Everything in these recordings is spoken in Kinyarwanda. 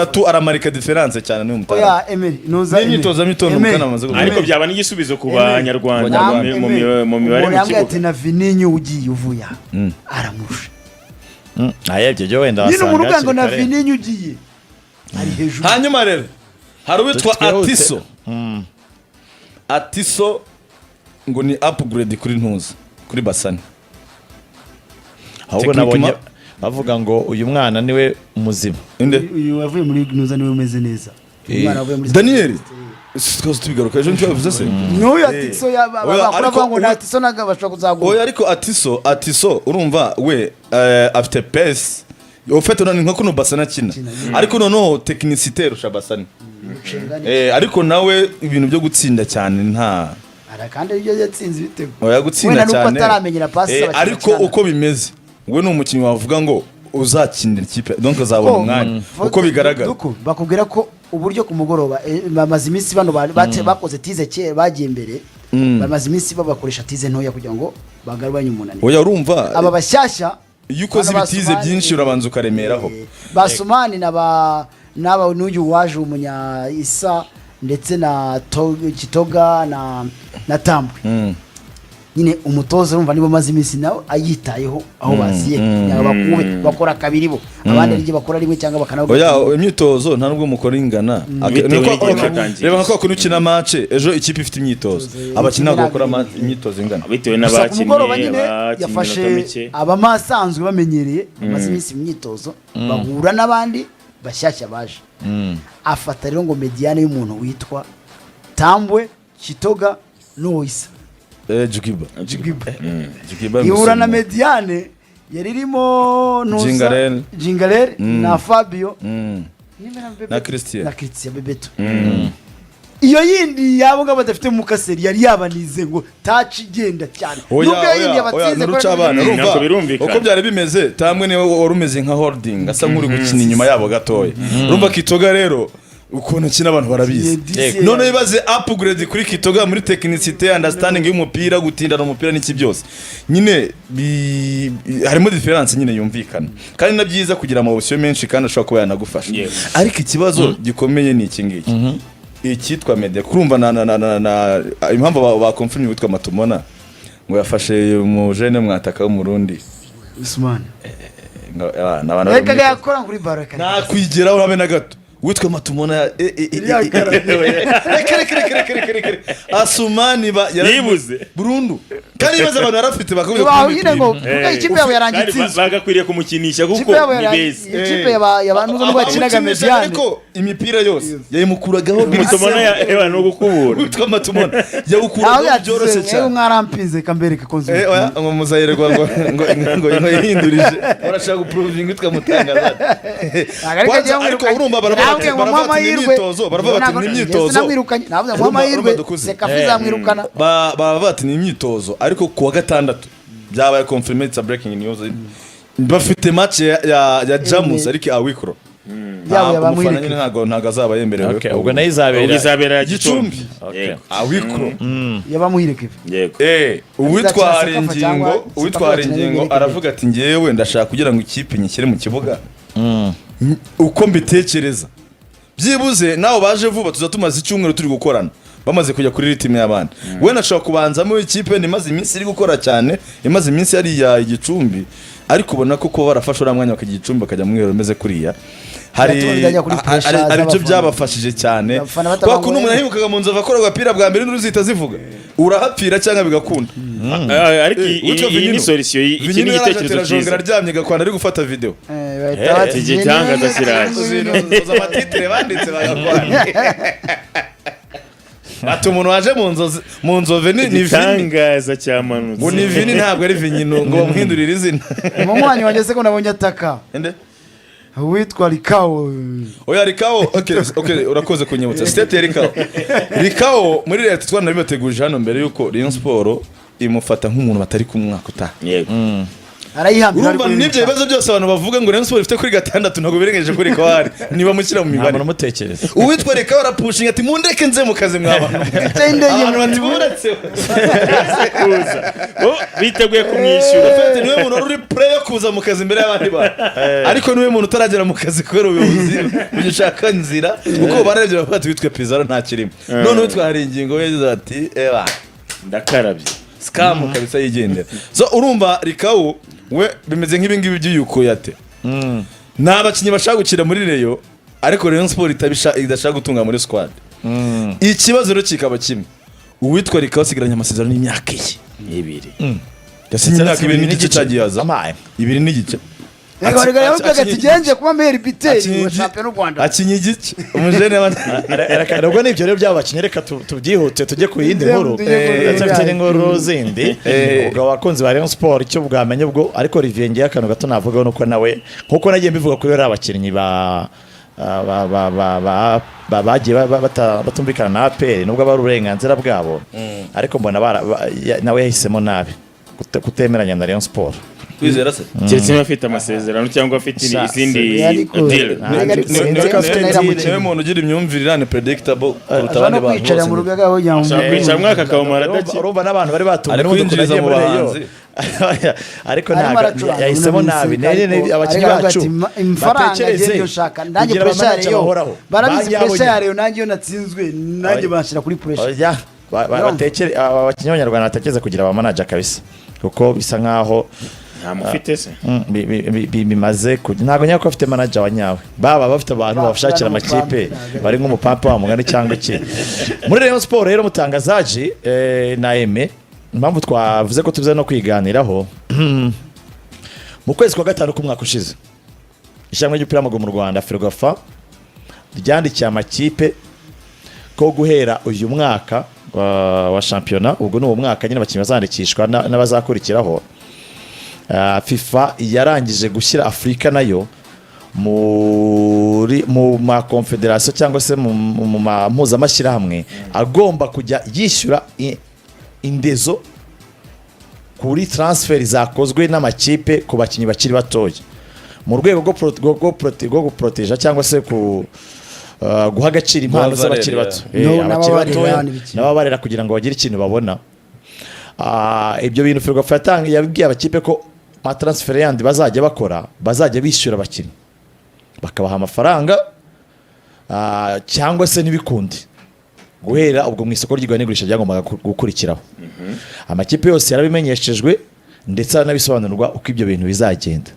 Atatu aramarika différence cyane n'uyu mutara. Oya, Emery nuza. N'imyitozo ya mitondo mukana bamaze gukora. Ariko byaba n'igisubizo ku Banyarwanda Banyarwanda. mu mibare Umuntu mu yambwiye ati kibuga. na Vininho ugiye uvuye aha aramurusha. Aya, ibyo byo wenda Nyine umuntu wasanga uvuga ngo hakiri na kare. Vininho ugiye ari hejuru. Hanyuma rero hari uwitwa Twihute. Atiso. Atiso ngo ni upgrade kuri ntuza, kuri Basane. Ahubwo Techniquement- nabonye bavuga ngo uyu mwana niwe muzima. Inde? Uyu wavuye muri nuza niwe umeze neza. Uyu mwana wavuye muri Daniel, twaza tubigaruka ejo, nicyo bavuze se? N'uyu Atiso Oya, bakora ariko bavuga ngo na Atiso naga bashobora kuzagura. Oya, ariko Atiso urumva we afite pace. Ufite none nka kuno Basane akina, ariko noneho technicité irusha Basane. Gucenga ni- Ariko nawe ibintu byo gutsinda cyane nta Ara kandi aribyo yatsinze ibitego. Oya, gutsinda Wenda nuko cyane. ataramenyera pasi z'abakinnyi Ariko bakina. uko bimeze, we ni umukinnyi wavuga ngo uzakinira ikipe, donc azabona umwanya uko bigaragara. Duku, bakubwira ko uburyo ku mugoroba bamaze iminsi bano bakoze tize kera bagiye imbere, bamaze iminsi babakoresha tize ntoya kugira ngo bagabanye umunaniro. Oya, urumva Aba bashyashya iyo ukoze bano ba ibitize Sumani- byinshi urabanza ukaremeraho. Ba Sumani na ba n'aba n'uyu waje umunya Isa ndetse na Kitoga na Tambwe, nyine umutoza urumva niba amaze iminsi nawe ayitayeho aho baziye kugira ngo bakube bakora kabiri, bo abandi ari bakora rimwe cyangwa bakanavuga. Oya, imyitozo nta nubwo mukora ingana. Bitewe Nuko- n'igihe okay, batangiye. Reba nka kwa kuntu ukina match ejo ikipe ifite imyitozo, abakinnyi ntabwo bakora imyitozo ingana. Bitewe Gusa ku n'abakinnyi mugoroba nyine abakinnyi yafashe iminota mike. abamasanzwe bamenyereye, bamaze iminsi mu myitozo, bahura n'abandi bashyashya baje. Afata rero ngo médiane y'umuntu witwa Tambwe, Kitoga n'Uwisa. Jukiba. Jukiba. Jukiba. Ihura na médiane yari irimo Ntuza Jingarel. Jingarel na Fabio Na Christian. Na Christian Bebeto. Iyo yindi yabo ngabo badafite mukaseri yari yabanize ngo taci igenda cyane. Oya, Nubwo iyo yindi oya, oya, yabatsinze nuruca abana. Ntabwo Urumva birumvikana. uko byari bimeze, Tambwe niwe wari umeze nka holding, asa nk'uri gukina inyuma yabo gatoya. Urumva Kitoga rero ukuntu akina abantu barabizi. None ibaze upgrade kuri Kitoga muri technicité, understanding y'umupira, gutindana umupira n'iki byose nyine harimo différence nyine yumvikana, kandi na byiza kugira ama option menshi kandi ashobora kuba yanagufasha. Ariko ikibazo gikomeye ni iki ngiki, icyitwa media. Kurumva na impamvu bakonfirmye witwa Matumona ngo yafashe umujene mwataka w'Umurundi. Usman. Ngo, n'abantu bari Reka yakora kuri baro, reka. Ntakwigeraho habe na gato. Witwa Matumona reka reka reka reka reka reka reka, Asumani ba Yibuze. burundu, kandi ibibazo abantu yarafite bakabuze. Baho nyine ngo kuko ikipe yabo yarangiye Kandi itsinzwe. Bagakwiriye kumukinisha kuko Ikipe yabo ni beza. ikipe yaba nuza nubwo yakinaga médiane. Ariko imipira yose yayimukuragaho. Mutomona ya ewa no gukubura. Witwa Matumona Nawe yawukuragaho yatsinze byoroshye mwewe cyane. Mwarampinze kambereke ko nzi. Oya, ngo muzayirwa ngo yihindurije, barashaka guprovinga witwa Mutangaza. Ntabwo ariko Kwanza, agiye ariko mwirukanye. urumva baravuga Nawe bati ngo baravuga muhe bati ni amahirwe. imyitozo, baravuga bati ni imyitozo. Sinamwirukanye, navuze ngo muhe Urumva- amahirwe. Urumva dukuze. Sekafi izamwirukana. Baba bati ni imyitozo, ariko kuwa gatandatu byabaye confirmed, it's a breaking news, bafite match ya Jamus ariko awikro Yabo umufana yabamwireke. nyine ntabwo azaba yemerewe. Okay, ubwo nayo izabera Ubwo izabera Gicumbi. Gicumbi. Okay. Yego. Awikro. Yabamuhireke. Yego. Uwitwa Azakina hari Sekafa ingingo cyangwa uwitwa Sekafa hari akina ingingo n'Ibireke. aravuga ati ngewe ndashaka kugira ngo ikipe nyishyire mu kibuga uko mbitekereza, byibuze nawe baje vuba tuza tumaze icyumweru turi gukorana, bamaze kujya kuri rythme y'abandi. We nashobora kubanzamo ikipe imaze iminsi iri gukora cyane, imaze iminsi yariya Igicumbi, ariko ubona ko kuba barafashe uriya mwanya bakajya Igicumbi, bakajya mu mwiherero umeze kuriya, hari Biratuma bijya kuri pressure hari ibyo z'abafana. byabafashije cyane. Abafana Kwa batabangwa kuntu umuntu yahingukaga mu nzovu akora agapira bwa mbere n'uruzita zivuga, urahapfira cyangwa bigakunda. Ariko Witwa iyi ni Vinyino. solution, iki ni Vinyino yaraje igitekerezo atera jongera cyiza. aryamye Gakwanda ari gufata video. Bahita bati, Iki gitangaza kiraje. Uzi amatitire banditse bagakwana ati umuntu waje mu nzozi mu nzove ni Vini. Igitangaza cyamanutse. Ngo ni Vini, ntabwo ari Vinyino, ngo bamuhindurire izina. Umunywanyi wanjye se ko nabonye ataka? Inde? Witwa Rikawo. Oya, Rikawo, okay, urakoze kunyibutsa state ya Rikawo. Rikawo muri leta twanabibateguje hano mbere yuko Rayon Sport imufata nk'umuntu batari ku mwaka utaha. Yego. Arayihambira. Urumva Ariko n'ibyo bibazo byose abantu bavuga ngo Rayon Sport ifite kuri gatandatu, ntabwo birengeje kuri Rikawari niba mushyira mu Nta mibare. muntu umutekereza. Uwitwa Rekawa arapushinga ati: "Mundeke nze mu kazi mwaba." Yicaye indege. Abantu bati: "Buretse." Kuza bo biteguye kumwishyura. Fete niwe muntu wari uri prêt yo kuza mu kazi imbere y'abandi bantu, ariko niwe muntu utaragera mu kazi kubera ubuyobozi bugishaka inzira, kuko barebye bavuga ati: "Witwe Pizarro ntakirimo." None witwa hari ingingo we yagize ati: "Eba." Ndakarabye. Scam kabisa yigendera. So urumva Rikawu we bimeze nk'ibingibi by'uyu Kuyate, ni abakinnyi bashaka gukina muri Rayon, ariko Rayon Sport idashaka gutunga muri squad. Ikibazo rero kikaba kimwe: uwitwa Rikawu asigaranye amasezerano y'imyaka ye 2. Yasinye imyaka 2 n'igice cyagiye aza. Amaye. 2 n'igice. Reka reka, yavugaga ati: "Genje kuba meilleur buteur Akinye wa shampiyona y'u Rwanda." Akinye igice umujene Reka, ubwo nibyo rero by'abo bakinnyi, reka tubyihute tujye ku yindi nkuru. Tujye ku Ndetse mfite yindi. n'inkuru zindi. Ubwo abakunzi ba Rayon Sport icyo bwamenye ubwo, ariko Olivier, ngewe akantu gato navugaho nuko nawe, nkuko nagiye mbivuga kuri bariya abakinnyi ba ba ba ba ba ba bagiye batumvikana na APR, nubwo aba ari uburenganzira bwabo, ariko mbona nawe yahisemo nabi kutemeranya na Rayon Sport. Kwizera se? Keretse niba afite amasezerano cyangwa afite izindi Ariko- deal. Ariko- Niwe muntu ugira imyumvire unpredictable kuruta Ashobora abandi no bantu kwicara mu bose. rugaga aho kugira ngo Ashobora kwicara umwaka akawumara adakina. Urumva n'abantu bari batunze Ari n'ubundi ukuntu kwinjiriza agiye mu muri Rayon. bahanzi. Ariko Arimo ntabwo aracuranga yahisemo muri nabi. minsi, Abakinnyi ariko aravuga bacu ati, "Ifaranga batekereze ngiye nshaka nanjye kugira pressure ya abamanager Rayon." bahoraho. Barabizi Ba nyabo pressure ya nyine. Rayon, nanjye iyo natsinzwe nanjye Oya. banshyira kuri pressure. Oya, Urumva? aba bakinnyi b'abanyarwanda batekereze kugira abamanager kabisa, kuko bisa nkaho Ntamufite se? Bimaze ntabwo nyako afite manager wa nyawe, baba bafite abantu babashakira amakipe, bari nk'umupampa wa mugani cyangwa iki. Muri Rayon Sport rero, mutangazaji na Aime, impamvu twavuze ko tuza no kwiganiraho, mu kwezi kwa gatanu k'umwaka ushize, ishyirahamwe ry'umupira w'amaguru mu Rwanda, FERWAFA, ryandikiye amakipe ko guhera uyu mwaka wa shampiyona, ubwo ni uwo mwaka nyine abakinnyi bazandikishwa n'abazakurikiraho, FIFA yarangije gushyira Afurika nayo mu makonfederasiyo cyangwa se mu ma mpuzamashyirahamwe agomba kujya yishyura indezo kuri transfer zakozwe n'amakipe ku bakinnyi bakiri batoya, mu rwego rwo guproteja cyangwa se ku guha agaciro impano Guha z'abakiri valeur, bato. No, Abakiri n'ababarera batoya n'ibiki. n'ababarera kugira ngo bagire ikintu babona. Ibyo bintu FERWAFA yabwiye abakipe ko amatransfer yandi bazajya bakora bazajya bishyura abakinnyi, bakabaha amafaranga, cyangwa se ntibikunde. Guhera ubwo mu isoko ry'igura n'igurisha ryagombaga gukurikiraho, amakipe yose yarabimenyeshejwe ndetse aranabisobanurwa uko ibyo bintu bizagenda.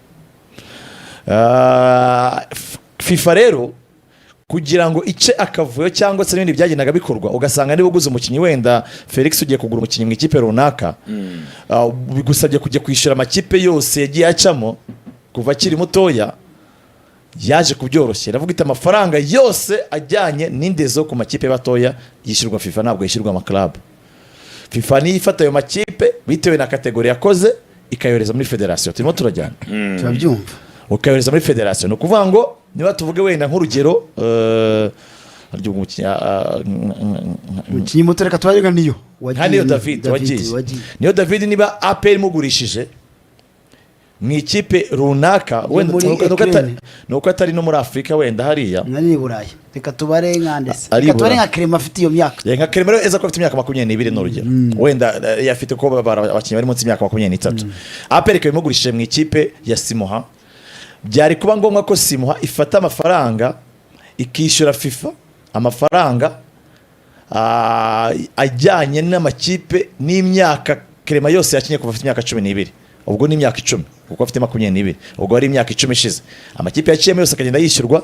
FIFA rero kugira ngo ice akavuyo cyangwa se n'ibindi byagendaga bikorwa, ugasanga niba uguze umukinnyi, wenda Felix ugiye kugura umukinnyi mu ikipe runaka, bigusabye kujya kwishyura amakipe yose yagiye acamo kuva akiri mutoya, yaje kubyoroshya iravuga iti: "Amafaranga yose ajyanye n'indezo ku makipe batoya yishyurwa FIFA, ntabwo yishyurwa amaklabu." FIFA niyo ifata ayo makipe bitewe na catégorie yakoze, ikayohereza muri federasiyo. Turimo turajyana? Turabyumva. Ukayohereza muri federasiyo. Ni ukuvuga ngo niba tuvuge wenda nk'urugero, harya ubwo umukinnyi, Umukinnyi muto, reka tubaye nka niyo nka niyo David wagiye, niyo David, niba APR imugurishije mu ikipe runaka wenda, muri Ukraine. Ni uko atari no muri Afurika wenda hariya. Nari i Burayi, reka tubare nka ndetse Ari i reka tubare Burayi. nka Clement afite iyo myaka. Nka Clement rero eza ko afite imyaka 22 ni urugero, wenda afite ko abakinnyi bari munsi y'imyaka 23, APR ikaba imugurishije mu ikipe ya Simuha, byari kuba ngombwa ko Simuha ifata amafaranga ikishyura FIFA amafaranga ajyanye n'amakipe n'imyaka Clement yose yakinye kuva afite imyaka 12, ubwo ni imyaka 10 kuko afite 22, ubwo ari imyaka 10 ishize, amakipe yaciyemo yose akagenda yishyurwa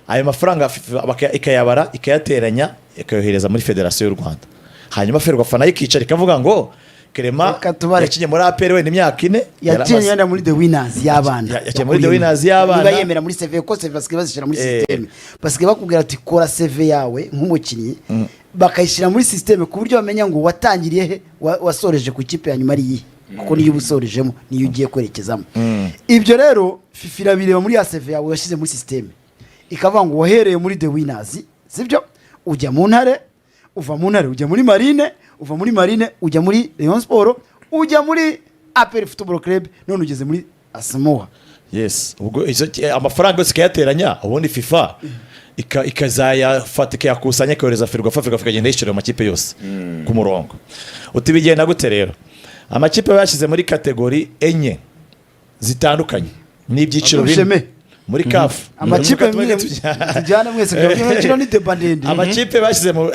ayo mafaranga, FIFA ikayabara, ikayateranya, ikayohereza muri federasiyo y'u Rwanda. Hanyuma FERWAFA nayo ikicara ikavuga ngo Clement Reka tubare. yakinye muri APR wenda imyaka 4, Yakinye yaramaze. yenda muri The Winners y'abana. Yakinye muri The Winners y'abana. Niba yemera muri CV, ko CV basigaye bazishyira muri système, basigaye bakubwira ati: "Kora CV yawe nk'umukinnyi," bakayishyira muri système ku buryo bamenya ngo watangiriye he, wasoreje ku ikipe ya nyuma ari iyihe, kuko niyo uba usorejemo niyo ugiye kwerekezamo. Ibyo rero FIFA irabireba muri ya CV yawe washyize muri système, ikavuga ngo wahereye muri The Winners, sibyo, ujya mu Ntare, uva mu Ntare ujya muri Marine, uva muri Marine ujya muri Rayon Sport, ujya muri APR Football Club, none ugeze muri Asamoah. Yes, ubwo izo amafaranga yose ikayateranya, ubundi FIFA ikazayafata, ikayakusanya, ikohereza Ferwafa, Ferwafa ikagenda yishyura ayo makipe yose ku murongo. Uti bigenda gute rero? Amakipe bayashyize muri catégorie enye zitandukanye, ni ibyiciro bine Sheme. muri CAF. Amakipe mwe tujyane mwese, kino ni débat ndende. Amakipe bashyize mu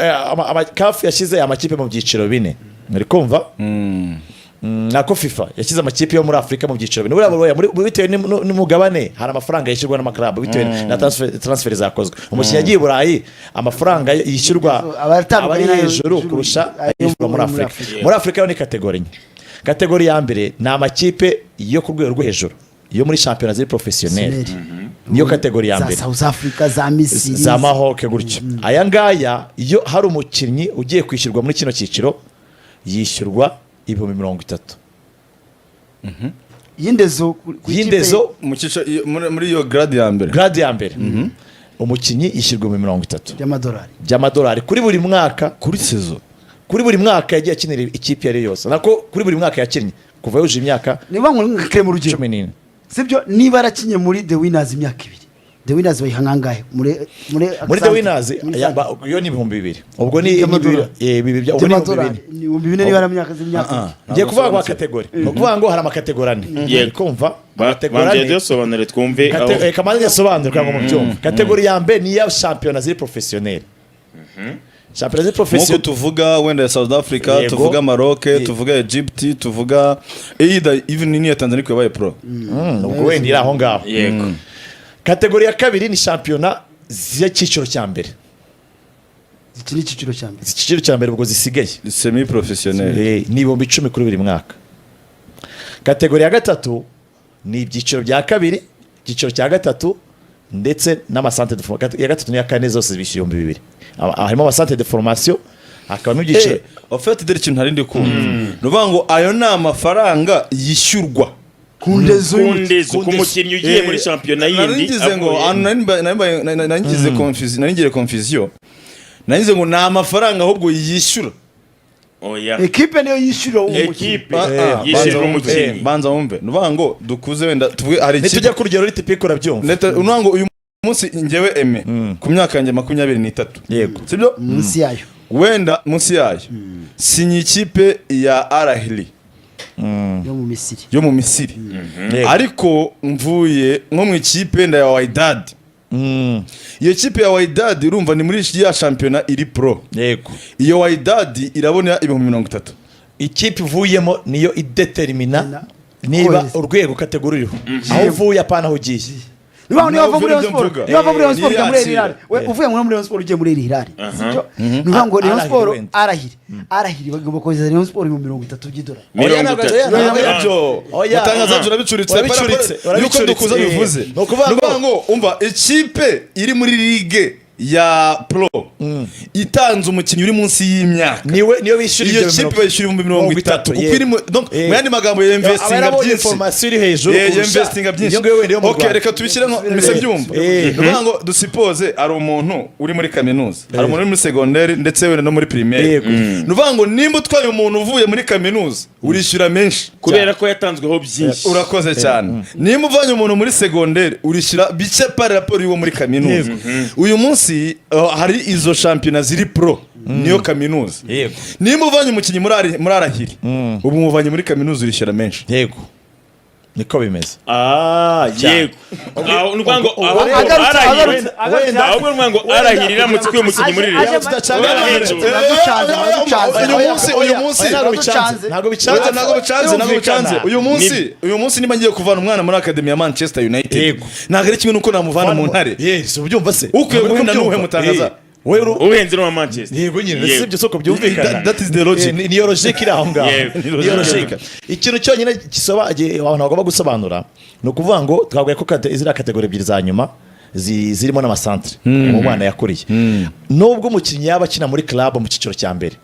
CAF yashyize amakipe mu byiciro bine, muri kumva? Nako FIFA yashyize amakipe yo muri Afurika mu byiciro bine. Buriya bitewe n'umugabane hari amafaranga yishyurwa n'amakarabu bitewe na transfer zakozwe. Umukinnyi yagiye i Burayi, amafaranga yishyurwa aba atandukanye aba ari n'ayo hejuru kurusha ayo ayishyurwa muri muri Afurika. Afurika. Muri Afurika yo ni catégorie enye. Catégorie ya mbere ni amakipe yo ku rwego rwo hejuru yo muri shampiyona ziri professionnel, niyo catégorie ya za mbere. South Africa, za Misiri, za Maroc gutyo. Aya ngaya, iyo hari umukinnyi ugiye kwishyurwa muri kino cyiciro, yishyurwa 30,000. Y'indezo ku ikipe- Y'indezo. Mu cyiciro muri iyo grade ya mbere. Grade ya mbere, umukinnyi yishyurwa 30,000 by'amadolari. By'amadolari kuri buri mwaka. Kuri saison. Kuri buri mwaka yagiye akinira ikipe iyo ari yo yose, nako kuri buri mwaka yakinnye kuva yujuje imyaka Niba ngo nkakire mu rugero, 14. Sibyo? Niba yarakinye muri The Winners imyaka 2, The Winners bayiha nkangahe muri Muri The Winners yo ni 2000, ubwo ni By'amadolari. ubwo ni ibihumbi By'amadolari. bine. Ni 4000 niba yari imyaka 2. Ngiye kuvuga ngo catégorie, ni ukuvuga ngo hari amacatégorie ane. Yego. Kumva? Amacatégorie Banza ane. dusobanure twumve aho. Kamanzi yasobanura kugira ngo mubyumve. Catégorie ya mbere ni iya shampiyona ziri professionnel, shampiyona ziri Nk'uko professionnel. tuvuga wenda ya South Africa, Yego. tuvuga Maroc, tuvuga Egypt, tuvuga either even n'iya Tanzania ko yabaye pro. Ubwo wenda iri aho ngaho. Catégorie ya kabiri ni shampiyona z'icyiciro cya mbere. Iki ni icyiciro cya mbere. Icyiciro cya mbere ubwo zisigaye. Semi professionnel. Ni 10,000 kuri buri mwaka. Catégorie ya gatatu ni ibyiciro bya kabiri, icyiciro cya gatatu ndetse n'amacentre de formation. Iya gatatu n'iya kane zose zibishyura 2000. Harimo amacentre de formation, hakabamo ibyiciro. En fait, dore ikintu ntari ndi kumva, ni ukuvuga ngo ayo ni amafaranga yishyurwa Ku ndezo ku y'umukinnyi. ndezo, ku mukinnyi ugiye muri shampiyona yindi. Nari ngize ngo ahantu nari ngize confusion, nari ngiye confusion, nari ngize ngo ni amafaranga ahubwo yishyura. Oya. Ekipe niyo yishyura uwo mukinnyi. Ekipe Banza yishyurira wumve, umukinnyi. Banza wumve, ni ukuvuga ngo dukuze wenda tuvuge hari ikipe Nitujya ku rugero ruri typique urabyumva. Leta, unuvuga ngo uyu munsi njyewe eme ku myaka yanjye 23, sibyo? Munsi yayo. Wenda munsi yayo, sinye ikipe ya Al Ahly Yo mu Misiri. Yo mu Misiri. Ariko mvuye nko mu ikipe nda ya Wydad. Iyo kipe ya Wydad, urumva ni muri ya shampiyona iri pro. Iyo Wydad irabona 30,000. Ikipe uvuyemo niyo idetermina niba Kohereza. urwego catégorie uriho, aho uvuye, apana aho ugiye. Niba wava muri Rayon Nabyo Sport, mvuga. niba wava muri Rayon Sport ujya muri Al Niyakira. Hilal, we uvuye muri Rayon Sport ugiye muri Al Hilal, sibyo? Ni ukuvuga ngo Rayon Al Ahly Sport wenda. Al Ahly, Al Ahly bagomba kohereza Rayon Sport 30,000 by'idolari. Mirongo Oya, itatu. ntabwo Ntabwo aribyo. Oya. Mutangazaje, urabicuritse. Urabicuritse, Yuko urabicuritse. dukuza bivuze. Ni ukuvuga Ni ukuvuga ngo umva, ikipe iri muri ligue ya pro itanze umukinnyi uri munsi y'imyaka, niwe niyo bishyura iyo ibyo kipe bayishyura 30,000, kuko iri donc mu yandi magambo aba yinvestinga yarabonye byinshi. information iri hejuru kurusha Yinvestinga byinshi. iyo ngiyo wenda yo mu Okay, Rwanda. reka tubishyire nko mise byumva. Ni ukuvuga ngo dusuppose hari umuntu uri muri kaminuza, hari umuntu uri muri segonderi, ndetse wenda no muri primaire. Ni ukuvuga ngo nimba utwaye umuntu uvuye muri kaminuza, urishyura menshi. Kubera ko yatanzweho byinshi. Urakoze cyane. Nimba uvanye umuntu muri segonderi, urishyura bike par rapport y'uwo muri kaminuza. Uyu munsi hari izo shampiyona ziri pro, niyo kaminuza. Nimba uvanye umukinnyi muri Al Ahly, ubu muvanye muri kaminuza, urishyura menshi. Yego, niko bimeze. Yego, aho ni ukuvuga ngo ahubwo Agarutse, Al Ahly agarutse, agarutse. Ahubwo ni ukuvuga ngo Al Ahly iramutse ikuye umukinnyi muri Aje- Rayon Uraducanze, uraducanze. Uyu munsi Oya, ntabwo Uraducanze. bicanze, ntabwo bicanze. Ntabwo bicanze, ntabwo bicanze. Uyu munsi niba ngiye kuvana umwana muri academy ya Manchester United, ntabwo ari kimwe nuko namuvana mu Ntare. Yes, ubyumva se? Ukwiye Ntabwo guhenda ubyumva. nuwuhe mutangaza? Wowe Uhenze ni uwa Manchester. Yego nyine. Yego. Sibyo, soko byumvikana. That is the logic. Niyo logic iri aho ngaho. Yego. Niyo logic. Ikintu cyonyine abantu bagomba gusobanura ni ukuvuga ngo twavuga ko ziriya catégorie ebyiri za nyuma zirimo n'amacentre mu mwana yakuriye, nubwo umukinnyi yaba akina muri club mu cyiciro cya mbere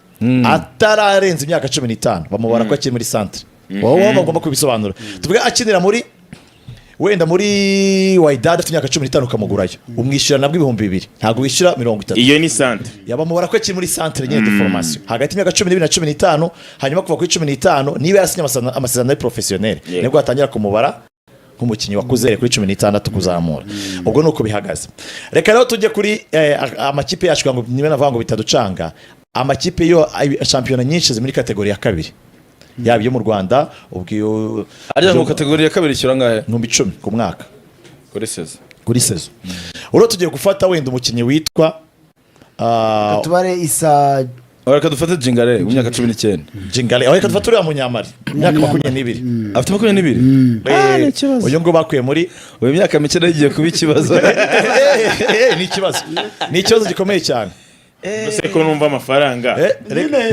atararenza imyaka 15, bamubara ko akiri muri centre. Wowe bagomba kubisobanura. Tuvuge akinira muri wenda muri Wydad afite imyaka 15, ukamugurayo, umwishyura nabwo 2000, ntabwo wishyura 30. Iyo ni centre. Yabamubara ko akiri muri centre nyine de formation hagati y'imyaka 12 na 15. Hanyuma kuva kuri 15, niba yarasinye amasezerano ari professionnel, nibwo atangira kumubara Nk'umukinnyi wakuze kuri 16 kuzamura, ubwo ni uko bihagaze. Reka rero tujye kuri amakipe yacu, kugira ngo niba navuga ngo bitaducanga. Amakipe yo, shampiyona nyinshi ziri muri catégorie ya kabiri, yaba iyo mu Rwanda, ubwo iyo Arya ngo catégorie ya kabiri ishyura angahe? 10,000 ku mwaka. Kuri saison? Kuri saison. Urwo tugiye gufata wenda umukinnyi witwa Tubare Isa. Reka dufate Jingare w'imyaka 19. Jingale. Aho reka dufate uriya munyamari, imyaka 22. Afite 22? Eh, Ni ikibazo. Uyu ngo bakuye muri Uyu myaka mike nayo igiye kuba ikibazo. Ni ikibazo, ni ikibazo gikomeye cyane. Ese ko numva amafaranga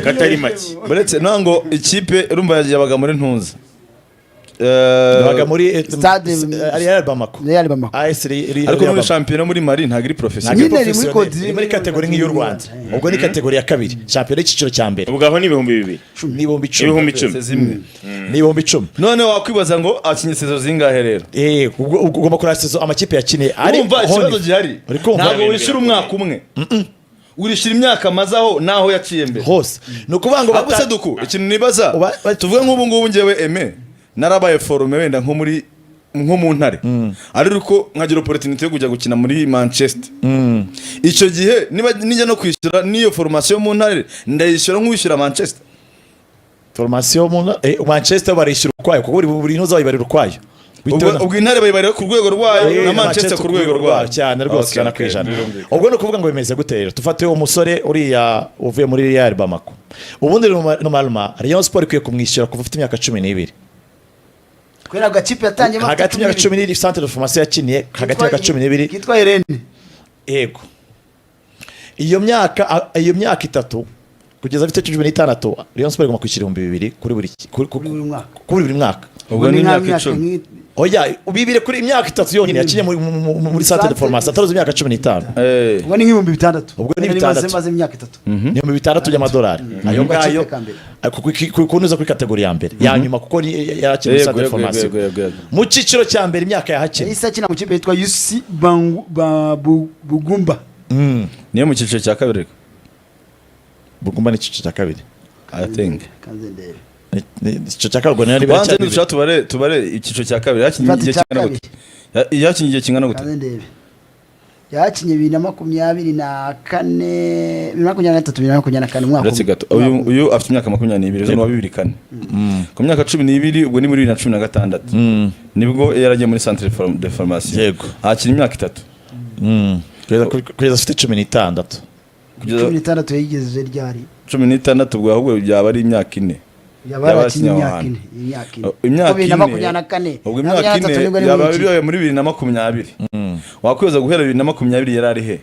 katari make? Uretse ntango ikipe urumva yabaga muri ntuza. Yabaga muri ari Real Bamako. Real Bamako. AS Ariko muri shampiyona muri Mali ntabwo iri professionnel. Nyine iri muri Iri muri catégorie nk'iy'u Rwanda, ubwo ni catégorie ya kabiri, shampiyona y'icyiciro cya mbere. Ubwo aho ni 2000? Ni 10,000. 10,000. Zimwe. Ni 10,000. None wakwibaza ngo akinye saison zingahe rero? Ubwo ugomba kureba saison amakipe yakiniye ari Urumva ikibazo gihari? Uri kumva? Ntabwo wishyura umwaka umwe, urishyura imyaka amaze aho n'aho yaciye mbere. Hose ni ukuvuga ngo Ahubwo se duku ikintu nibaza, tuvuge nk'ubu ngubu ngewe eme narabaye formé wenda nko muri nko mu Ntare, ariko nkagira opportunity yo kujya gukina muri Manchester. Icyo gihe niba nijya no kwishyura n'iyo formation mu Ntare, ndayishyura nk'uwishyura Manchester? Formation mu Manchester barishyura ukwayo, kuko buri ntuza bayibarira ukwayo. Bitewe Ubwo Intare bayibarira ku rwego rwayo na Manchester ku rwego rwayo. Cyane rwose, Okay, ijana ku okay, ijana. Birumvikana. Ubwo ni ukuvuga ngo bimeze gute rero? Tufate umusore uriya uvuye muri Real Bamako. Ubundi normalement Rayon Sport ikwiye kumwishyura kuva ufite imyaka 12. Kubera agakipe yatangiyemo afite Hagati y'imyaka 12, centre de formation yakiniye hagati y'imyaka 12. Kitwa Irene. Yego, iyo myaka 3 kugeza afite 16, Rayon Sport igomba kwishyura 2000 kuri buri Kuri buri mwaka. Kuri buri mwaka. Ubwo ni imyaka nk'imyaka 10. Oya, bibiri kuri imyaka 3 yonyine yakinye muri centre de formation ataruzi imyaka 15. Ubwo ni nk'6000. Ubwo ni Nari 6000. Maze imyaka 3. Ni 6000 by'amadolari ayo Mu gace ngayo. ka mbere. Kunuza kuri catégorie ya mbere ya nyuma, kuko yarakina muri centre de formation. Yego, yego, yego. Mu cyiciro cya mbere imyaka yahakina Yahise akina mu kipe yitwa UC Bangu Bugumba. Niyo mu cyiciro cya kabiri. Bugumba ni icyiciro cya kabiri. I think. Kanze ndebe. Icyiciro cya kabiri, ubwo niyo niba Banze cya bibiri. nidushaka tubare icyiciro cya kabiri yakinye Fata igihe icya kingana gute? Yakinye igihe kingana gute? Kanze ndebe. Yakinye 2024, 2023, 2024, umwaka Uretse umwe. gato, uyu afite imyaka 22, ejo ni uwa 2004. Ku myaka 12, ubwo ni muri 2016 nibwo yaragiye muri centre de formation. Akina imyaka 3. Kugeza afite 16. Kugeza 16 yayigeze ryari? 16, ubwo ahubwo byaba ari imyaka 4. Yaba Yaba yarakinye yakinye aho imyaka hantu. 4, imyaka 4. Imyaka 2024. 4, ubwo imyaka 23 ine nibwo ari yaba mu ikipe. bibaye muri 2020. Wakwibaza guhera 2020 yari ari he?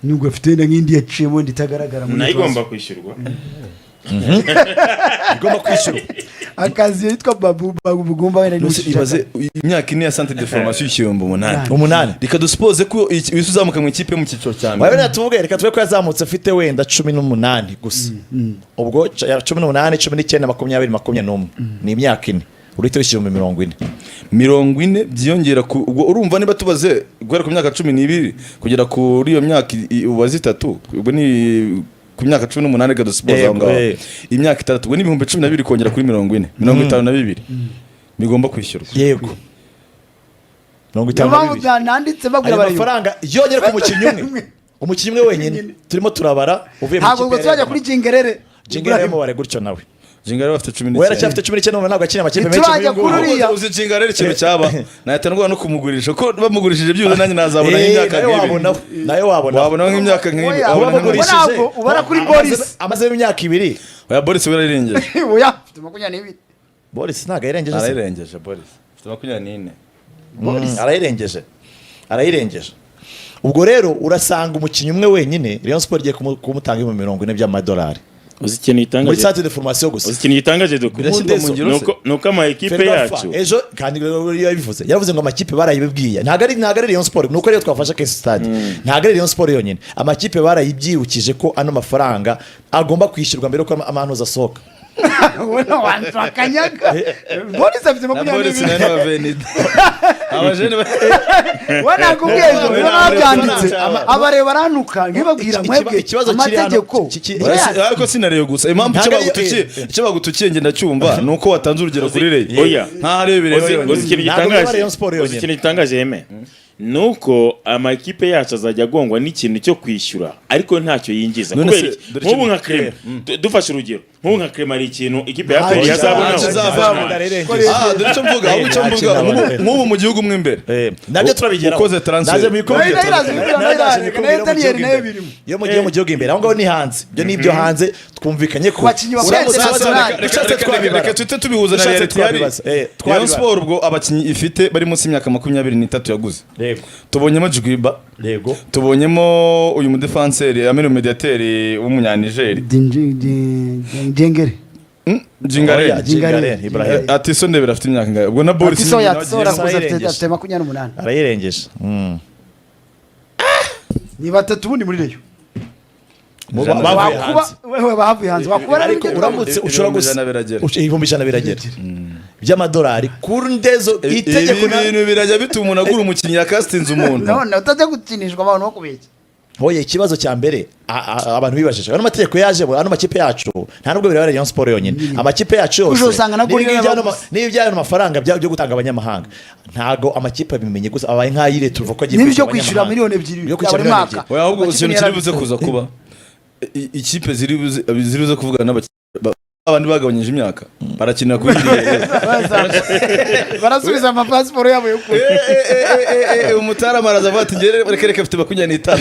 Nubwo afite wenda nk'indi yaciyemo wenda itagaragara muri Nayo igomba transfer. kwishyurwa. Igomba kwishyurwa. Akazi yitwa Babu Babu Bugumba wenda ni mu Nuse cyiciro cya ibaze imyaka 4 ya centre de formation 8000. Umunani. Reka dusuppose ko uhise uzamuka mu ikipe yo mu cyiciro cya mbere. Wabona tuvuge, reka tuvuge ko yazamutse afite wenda 18 gusa. Ubwo 18, 19, 20, 21, ni imyaka 4, urahita wishyura 40,000. 40 byiyongera ku ubwo urumva niba tubaze guhera ku myaka 12 kugera kuri iyo myaka ubaze 3, ubwo ni ku myaka 18, reka dusuppose aho ngaho. Imyaka 6, ubwo ni 12,000 kongera kuri 40, 52 bigomba kwishyurwa. Yego, mirongo Niyo itanu na mpamvu bibiri. nanditse babwira Ayo abayobozi. mafaranga yongera ku mukinnyi umwe, umukinnyi umwe wenyine turimo turabara uvuye mu Ntabwo ubwo ikipe ya tuzajya Real kuri Madrid. Jingerere. Jingerere mubare gutyo nawe. Jinga afite cumi We n'icyenda. aracyafite 19, ntabwo akina amakipe menshi Ntituzajya nk'uyu nguyu. kuri uriya. Uzi Jinga rero ikintu cyaba, nahita ndwara no kumugurisha, ko bamugurishije byibuze nanjye nazabona nk'imyaka Nawe nk'ibiri. wabonaho, nawe wabonaho. Wabona nk'imyaka nk'ibiri. Oya, Wabona Wabagurishije. Ntabwo ubara kuri Boris. Amazemo imyaka 2. Oya, Boris we yarayirengeje. Oya, afite 22. Boris ntabwo yayirengeje se? Arayirengeje, Boris afite 24. Arayirengeje, arayirengeje. Ubwo rero urasanga umukinnyi umwe wenyine Rayon Sport igiye kumutanga 40,000 by'amadolari Uzi ikintu muri gitangaje? centre de formation gusa. Uzi ikintu gitangaje duku? Birashyirwa mu ngiro se? Nuko ama ekipe Ferwafa, yacu ejo kandi yabivuze, yaravuze ngo amakipe barayibibwiye. Ntabwo ari Rayon Sport, nuko ariyo twafashe case study. Ntabwo ari Rayon Sport yonyine, amakipe barayibyibukije ko ano mafaranga agomba kwishyurwa mbere yuko amanuza asohoka. Ubona wanzu akanyaga Boris afite Na makumyabiri Boris n'ibiri. na wa Venida abajene We nakubwiye ejo Oya, niba babyanditse oya. abareba baranuka nkibabwira mwebwe Ikibazo kiri hano, amategeko Oya, ariko sinareba gusa impamvu icyo Ntabwo ari- bagutukiye, icyo bagutukiye ngenda cyumva ni uko watanze urugero kuri Rayon. Oya. Nkaho ariyo bireba yonyine. Uzi ikintu Ntabwo gitangaje? biba Rayon Sport Uzi yonyine. ikintu gitangaje, Yeme? Ni uko amakipe yacu azajya agongwa n'ikintu cyo kwishyura ariko ntacyo yinjiza. None Kubera se, iki? dore Nk'ubu ikintu- nka Clement, dufashe urugero, nk'ubu nka Clement hari ikintu ikipe ya Ntacyo APR yazabonaho. ntacyo izavamo. Ntacyo. Ah, dore icyo mvuga, ahubwo icyo Nta mvuga, kintu abona. nk'ubu mu gihugu mo imbere Nabyo turabigeraho. Ukoze transfer. Naje mubikubwira. Nayo iraza, Naje nayo iraza, mubikubwira nayo mu Daniel gihugu nayo imbere. birimo. Iyo mugiye mu gihugu imbere, aho ngaho ni hanze, ibyo ni ibyo hanze twumvikanye ko Ku bakinnyi bakora uramutse international. dushatse twabibara. Reka tuhite tubihuza na Dushatse reality ihari. twabibaza. Rayon Twabibara. Sport ubwo abakinnyi ifite bari munsi y'imyaka 23 yaguze, Yego. tubonyemo Jigwiba, Yego. tubonyemo uyu mudefanseri amene mediateri w'umunyanigeri. Djengere. Jingare. Oya, Jingare Ibrahim. Ati so ndebera afite imyaka ingahe ubwo na Boris Atiso nyine yatiso nawe agiye- arakuze, afite Arayirengeje. afite 28. Arayirengeje. Ni batatu ubundi muri Rayon. Bavuye Wakuba hanze. wewe bahavuye hanze wakuba Ariko n'ibyo uramutse ushobora Ibihumbi gusa ijana biragera. 100,000 biragera by'amadolari kuri ndezo itegeko Ibi bintu birajya bituma umuntu agura umukinnyi yakasitinze umuntu. None utajya gukinishwa abantu bakubeshya. Hoye, ikibazo cya mbere abantu bibajije, ano mategeko yaje, ano makipe yacu, nta nubwo bireba Rayon Sport yonyine, amakipe yacu yose Uje usanga na n'ibi Gorilla ngibi yabaguze. n'ibi by'ano mafaranga byo gutanga abanyamahanga, ntago amakipe abimenye gusa abaye nk'ayireturuva ko agiye N'ibyo kwishyura abanyamahanga. 2 miliyoni Byo bya kwishyura buri miliyoni mwaka. ebyiri. Oya, ahubwo Amakipe ikintu kiri buze yarabivuze. kuza kuba ikipe ziri buze kuvugana n'abakinnyi abandi bagabanyije imyaka barakinira kuri iriya. Barasubiza amapasiporo yabo yo kure. Umutarama araza avuga ati: "Njye reka reka, mfite 25."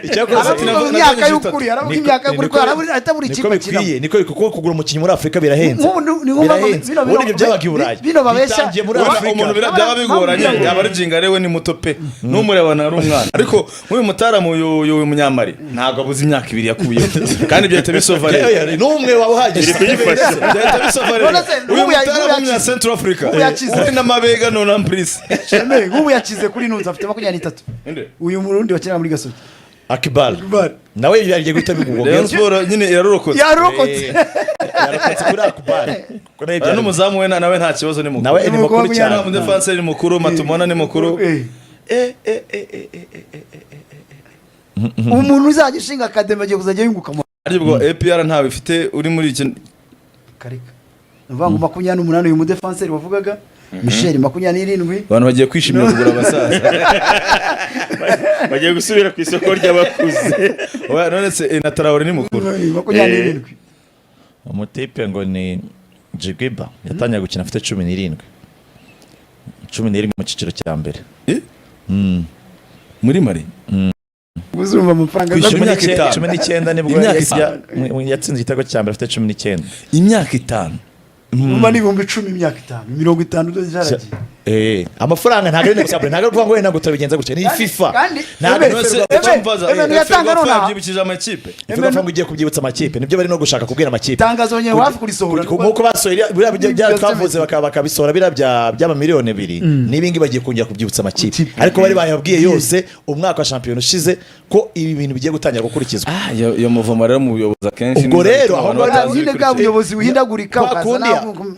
Icyakora Aravuga imyaka y'ukuri, aravuga imyaka y'ukuri ko ahita buri niko kipe akinamo. bikwiye, niko kuko kugura umukinnyi muri Afurika birahenze. Nk'ubu ni ngombwa ngo Birahenze. bino Ubundi ibyo byabaga i Burayi, bino babeshya bitangiye muri Ubona Afurika. umuntu byaba bigoranye, yaba ari Jingare we ni muto pe, n'umureba ari umwana, ariko nk'uyu mutaramu uyu munyamari ntabwo abuze imyaka 2 yakuyeho kandi byahita bisova rero. Yewe, n'umwe waba uhagije. Iri kuyifasha. Byahita bisova rero. None se, Uyu nk'ubu mutaramu w'umunya yakize. Central Africa Nk'ubu yakize. uri n'amabega none ampurisi. Sheme, nk'ubu yakize kuri nunze afite 23. Uyu Murundi wakinira muri Gasogi. Akibal nawe yagiye guhita bigugwa. Rayon Sport nyine irarokotse. Yarokotse. Yarokotse kuri Akibal. Kuko nawe N'umuzamu we nawe nta kibazo, ni mukuru. Nawe ni mukuru Ni cyane. Umudefanseri ni mukuru, Matumona ni mukuru. Umuntu uzajya ushinga academy agiye kuzajya yunguka mu Ariko ubwo APR ntawe ifite uri muri iki. Kareka, ni ukuvuga ngo 28 uyu mudefanseri wavugaga Michel, 27. Abantu bagiye kwishimira kugura abasaza. Bagiye gusubira ku isoko ry'abakuze. Oya, none se na Traore ni mukuru. 27. Umutipe ngo ni Jigwiba yatangiye gukina afite 17, 17 mu cyiciro cya mbere. Eh? Muri Mali? Uzumva amafaranga Kwishyura Cumi imyaka n'icyenda- 5. 19 nibwo Imyaka 5. yatsinze igitego cya mbere afite 19. Imyaka 5. Umva, ni 10,000 imyaka 5, 50 byaragiye. Amafaranga ntabwo ari négociable, ntabwo ari ukuvuga ngo wenda ngo turabigenza gutya, ni FIFA. Ntabwo Eme, None se Eme, icyo mbaza, Eme, ntiyatanga Ferwafa nonaha. yabyibukije amakipe. FIFA ngo igiye kubyibutsa amakipe, nibyo bari no gushaka kubwira amakipe. Itangazo nyine hafi kurisohora. Nk'uko basohoye biriya bya Bya twavuze bakabisohora biriya by'amamiliyoni 2 n'ibingi, bagiye kongera kubyibutsa amakipe. Ikipe. Ariko bari bayabwiye yose umwaka wa shampiyona ushize ko ibi bintu bigiye gutangira gukurikizwa. Ah, iyo muvomo rero mu buyobozi akenshi Ubwo nizo rero, bituma aho abantu ngaho batazi Nyine bwa ibikurikira. buyobozi buhindagurika Kwa ukaza kundi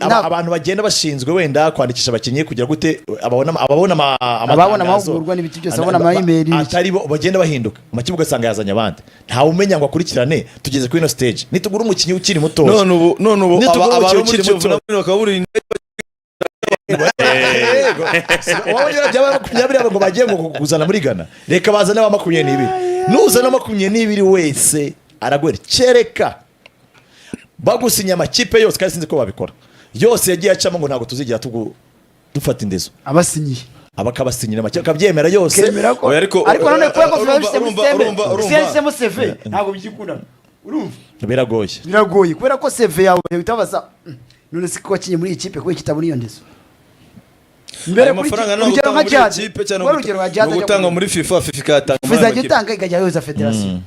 abantu bagenda bashinzwe wenda kwandikisha abakinnyi kugira gute, ababona Ababona amatangazo. amahugurwa n'ibiki byose, ababona ama email n'ibiki. Atari bo bagenda bahinduka, amakipe ugasanga yazanye abandi, ntawe umenya ngo akurikirane. Tugeze kuri ino stage nitugura umukinnyi ukiri mutoya. None ubu Nitugura abantu umukinnyi muri ukiri Kiyovu muto. nabo bakaba buri Yego. Wowe nyine byaba 20 ngo bagiye ngo kuzana muri Ghana, reka bazane aba 22. Nuzana 22 wese aragwera, kereka bagusinya amakipe yose, kandi sinzi ko babikora yose yagiye acamo ngo ntabwo tuzigera dufata indezo. Abasinyiye. Abakabasinyira amakipe akabyemera yose. Kemera ko Oya, ariko- ariko none kubera ko urumva- FIFA yabishyize muri urumva- system, urumva- yashyizemo CV, ntabwo byikunda, urumva? Biragoye. Biragoye kubera ko CV yawe itabaza: None se ko wakinye muri iyi kipe, kubera kitabona iyo ndezo mbere?" Ayo Kuri mafaranga ni urugero ugutanga nka muri Jihad, ikipe cyangwa wari urugero nka Jihad ni ajya ugutanga muri FIFA, FIFA ikayatanga FIFA muri ayo izajya makipe. itanga ikajya yohereza federasiyo.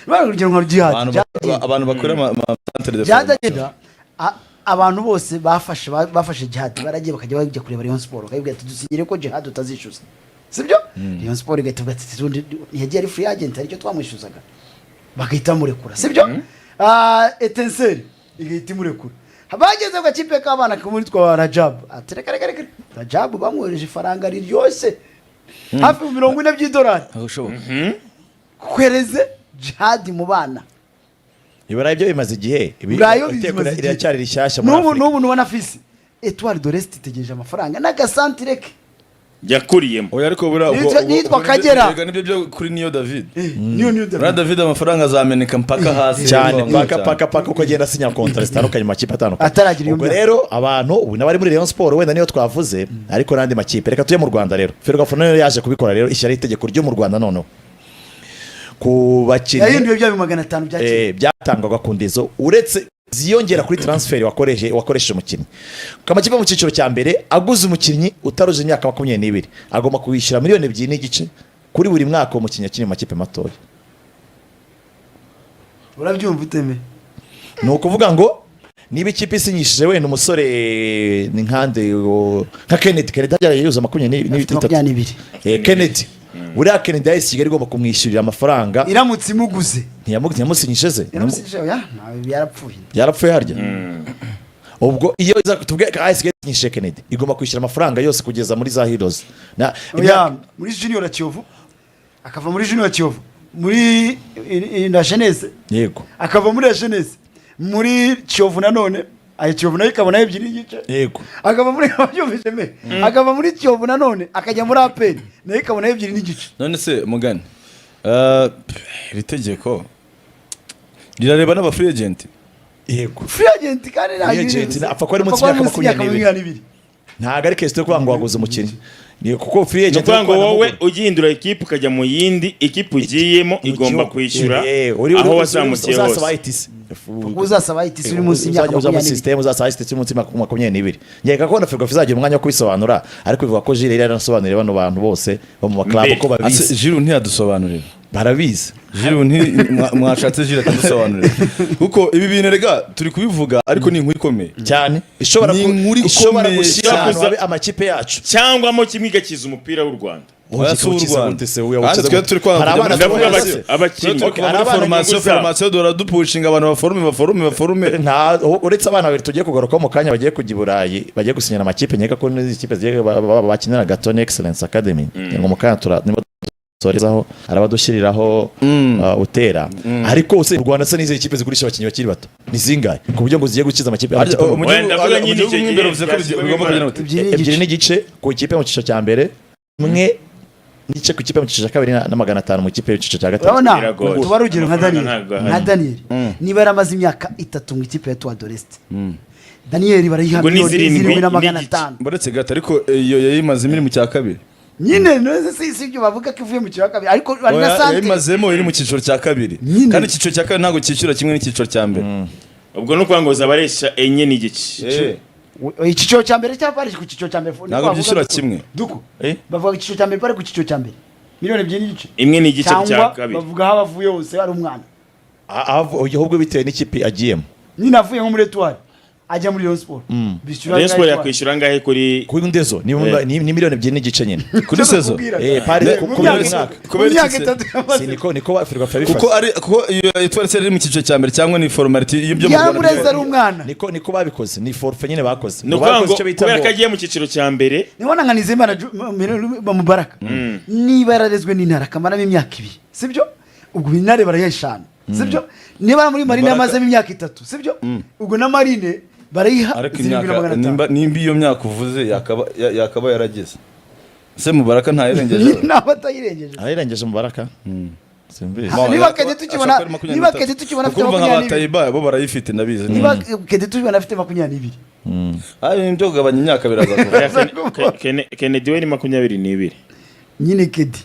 Wari urugero nka Jihad. Abantu Jihad abantu bakora ama centre de Jihad formation. agenda abantu bose bafashe Jihad baragiye bakajya bajya kureba Rayon Sport, bakayibwira ati: "Dusinyire ko Jihad utazishyuza, sibyo?" Rayon Sport igahita ivuga ati: "Ubundi yagiye ari free agent, aricyo twamwishyuzaga," bagahita bamurekura, sibyo? Ah, Etincelle. Igahita imurekura. Bageze ku gakipe k'abana kamwe Rajabu, ati: "Reka, reka, reka." Rajabu bamwohereje ifaranga riryoshye, hafi mu 40 by'idolari. Ntabwo bishoboka. Kwereze Jihadi mu bana. Iburayi byo bimaze igihe. Burayi yo Iteko bimaze igihe. riracyari rishyashya muri N'ubu Afurika. n'ubu nubona fisi Etoile de l'Est itegereje amafaranga n'agasantire ke. Yakuriyemo. Oya, ariko buriya Nitwa Kagera. Erega nibyo byo kuri niyo David. Niyo Buriya David amafaranga azameneka mpaka hasi. Cyane, paka paka paka, uko agenda asinya kontara zitandukanye mu makipe atandukanye. Ataragira iyo Ubwo myaka. rero abantu ubu n'abari muri Rayon Sport wenda niyo twavuze, ariko n'andi makipe. Reka tujye mu Rwanda rero. Ferwafa nayo yaje kubikora rero, ishyiraho itegeko ryo mu Rwanda noneho ku bakinnyi. Yahinduye bya 500,000 bya kera. Byatangwaga ku ndizo, uretse ziyongera kuri transfer wakoresheje umukinnyi. Ku amakipe mu cyiciro cya mbere aguze umukinnyi utaruje imyaka 22, agomba kuwishyura 2.5 miliyoni kuri buri mwaka uwo mukinnyi akiri mu makipe matoya. Urabyumva uteme? Ni ukuvuga ngo niba ikipe isinyishije wenda umusore ni nkande nka Kennedy, Kennedy yari yuzuza makumyabiri Afite n'itatu. 22. Kennedy, buriya Kennedy yahise Kigali igomba kumwishyurira amafaranga. Iramutse imuguze. Ntiyamusinyishije se? Iramusinyishije? Oya, ntawe, yarapfuye. Yarapfuye harya. Ubwo iyo iza tubwe AS Kigali isinyishije Kennedy, igomba kwishyura amafaranga yose kugeza muri za Heroes na Oya, muri junior ya Kiyovu, akava muri junior ya Kiyovu muri la Jeunesse. Akava muri la Jeunesse muri Kiyovu nanone, ayo Kiyovu nayo ikabona 2.5. Akava muri, wabyumvise me, akava muri Kiyovu nanone akajya muri APR, nayo ikabona 2.5. None se mugani, iri tegeko rirareba n'aba free agent? Yego. Free agent kandi nta Free agent, apfa kuba ari munsi y'imyaka 22. 22. Ntabwo ari question yo kuvuga ngo waguze umukinnyi. Ni kuko free Ni agent ukuvuga ngo ariko wowe wanamugura. ugihindura ikipe ukajya mu yindi ikipe ugiyemo, igomba kwishyura aho wazamukiye Uzasaba hose. ITC. Uzasaba ITC uri munsi y'imyaka Uzajya muri 22. system, uzasaba ITC uri munsi y'imyaka 22. Nkeka ko na Ferwafa izagira umwanya wo kubisobanura, ariko bivuga ko Jules yari yarasobanuriye bano bantu bose bo mu maklabu Mbere. ko Ase babizi. Jiru ntiyadusobanurira. Barabizi. Jiru nti mwashatse Jiru akadusobanurira, kuko ibi bintu rega turi kubivuga, ariko ni inkuru ikomeye. Cyane, ishobora Ni inkuru ishobora ikomeye gushyira cyane. ahantu habi amakipe yacu. Cyangwa mo kimwe igakiza umupira w'u Rwanda. Oya, si uw'u Ukiza Rwanda. gute se? Uya Kandi ukiza twe gute? turi kwanga Hari kujya abana muri Ndavuga twohereza. abakinnyi. Twe turi Hari kuva muri abana formation, inyungu zabo. formation duhora dupushinga abantu baforume, baforume, baforume. Nta, uretse abana babiri tugiye kugarukaho mu kanya bagiye kujya i Burayi, bagiye gusinyana amakipe, nkeka ko n'izi kipe zigiye bakinira Gatone Excellence Academy, ngo mu kanya tura niba dusorezaho arabadushyiriraho utera. Ariko se u Rwanda se n'izi kipe zigurisha abakinnyi bakiri bato ni zingahe ku buryo ngo zigiye gukiza amakipe Harya, mu Oya, gihugu ndavuga mu nyine gihugu icyo mo gihe imbere uvuze ko byashyizwemo bigomba kugenda imbaraga. gute? 2.5. 2.5 ku ikipe mu cyiciro cya mbere, 1.5 ku ikipe mu cyiciro cya kabiri na 500 mu ikipe y'cyiciro cya gatatu. Urabona, Biragoye. tuba urugero nka Amafaranga Daniel. ntabwo ahari. Nka Daniel, niba yaramaze imyaka 3 mu ikipe ya Etoile de l'Est, Daniel barayiha Ubwo ni miliyoni zirindwi 7 na magana n'igice. atanu. Baretse gato, ariko iyo yayimazemo iri mu cya kabiri. Nyine none si ibyo bavuga ko ivuye mu cya kabiri, ariko ari na Oya, santere. yayimazemo iri mu cyiciro cya kabiri. Nyine. Kandi icyiciro cya kabiri ntabwo cyishyura kimwe n'icyiciro cya mbere. Ubwo ni ukuvuga ngo zabaresha 4.5. Icyiciro cya mbere cyangwa bari ku cyiciro cya mbere? Niko Ntabwo bavuga byishyura duko. kimwe. Duko. Eh? Bavuga icyiciro cya mbere, bari ku cyiciro cya mbere 2.5 miliyoni. 1.5 cya Cyangwa kabiri. bavuga aho abavuye hose ari umwana. Ahubwo bitewe n'ikipe agiyemo. Nyine avuye nko muri Etoile ajya muri Rayon Sport, bishyura Rayon Sport angahe? yakwishyura angahe kuri Kuri ndezo ni ni 2.5 miliyoni nyine. Kuri saison. Pari Mu ku myaka buri itatu. mwaka. Kubera Mu myaka iki se? 3 yamaze. Si niko Ferwafa yabifashe. Kuko ari kuko iyo Etoile iri mu cyiciro cya mbere cyangwa ni formality y'ibyo mu Rwanda. Yaramureze ari umwana. Niko babikoze, ni forfait nyine bakoze. Ni ukuvuga Bakoze ngo icyo bita kubera ko agiye mu cyiciro cya mbere. Nibona nka Nizeyimana Mubaraka, niba yararezwe n'Intare akamaramo imyaka 2, sibyo? Ubwo Intare barayiha 5, sibyo? Niba muri Marine Mubaraka- yamazemo imyaka 3, sibyo? Ubwo na Marine barayiha Ariko 7 na imyaka 500. nimba iyo myaka uvuze yakaba yarageze se, Mubaraka ntayirengeje? Naba atayirengeje. Arayirengeje Mubaraka, simbizi. Niba Kede tukibona- niba Kede tukibona afite Kuko nka 22. Batayiba bo barayifite, ndabizi. Niba Kede tubibona afite 22. Ah, ibintu byo kugabanya imyaka biraza kuva. Oya, Kennedy we ni 22. Nyine Kedi.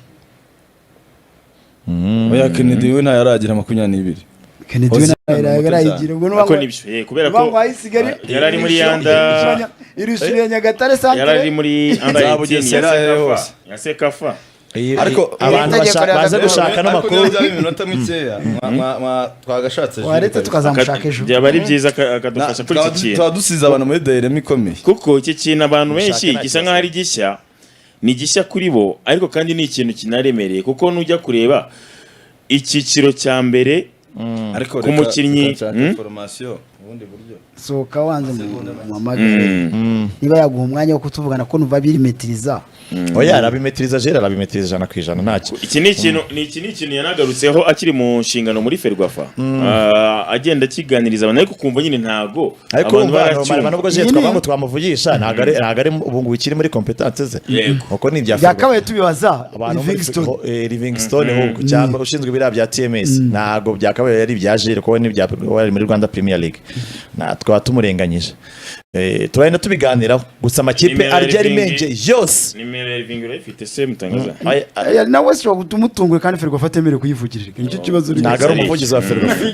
Oya, Kennedy we ntayaragira 22. Kennedy we Hoziyana nawe ni muto yarayigira. Ubwo Ariko nibyo, kubera ko ngo ayi Kigali yari ari muri Yanda. Irushyiriye Nyagatare Yari ari santere. muri under Za 18 ya Bugesera hehe Sekafa. hose. Ya Sekafa. Ariko- Abantu Itegeko baze rihagaze- gushaka Ariko n'amakuru. niyo byaba iminota mikeya, twagashatse Jules Waretse kabisa. tukazamushaka ejo. Byaba ari byiza akadufasha kuri iki kintu. Tuba dusize abantu muri dayirema ikomeye. Kuko iki kintu abantu benshi Gushaka nta gisa kibazo. nk'aho ari gishya, ni gishya kuri bo, ariko kandi ni ikintu kinaremereye, kuko nujya kureba icyiciro cya mbere Ariko ku mukinnyi, reka nshake formation. Ubundi buryo. Sohoka wanze muhamagare niba yaguha umwanya wo kutuvugana, ko numva birimetiriza. Oya, arabimetiriza Jules, arabimetiriza 100%, ntacyo. Iki ni ikintu ni iki ni ikintu yanagarutseho akiri mu nshingano muri Ferwafa. Agenda akiganiriza abantu, ariko ukumva nyine ntago Ariko abantu urumva baracyumva. normal nubwo Jules Nyine. twavuga ngo twamuvugisha, ntabwo ari ubu ngubu ikiri muri competence ze, kuko ni ibya Ferwafa. Byakabaye tubibaza Abantu muri Livingstone. Livingstone ahubwo, cyangwa ushinzwe biriya bya TMS. Ntabwo byakabaye ari ibya Jules, kuko ni ibya we ari muri Rwanda Premier League, na twaba tumurenganyije. Turagenda tubiganiraho gusa amakipe Nimero ya arya ari Living- menge yose. Nimero ya Living urayifite se, mutangaza? Nawe si tumutungure kandi Ferwafa atemerewe kuyivugirira, nicyo kibazo. Ntabwo ari umuvugizi wa Ferwafa.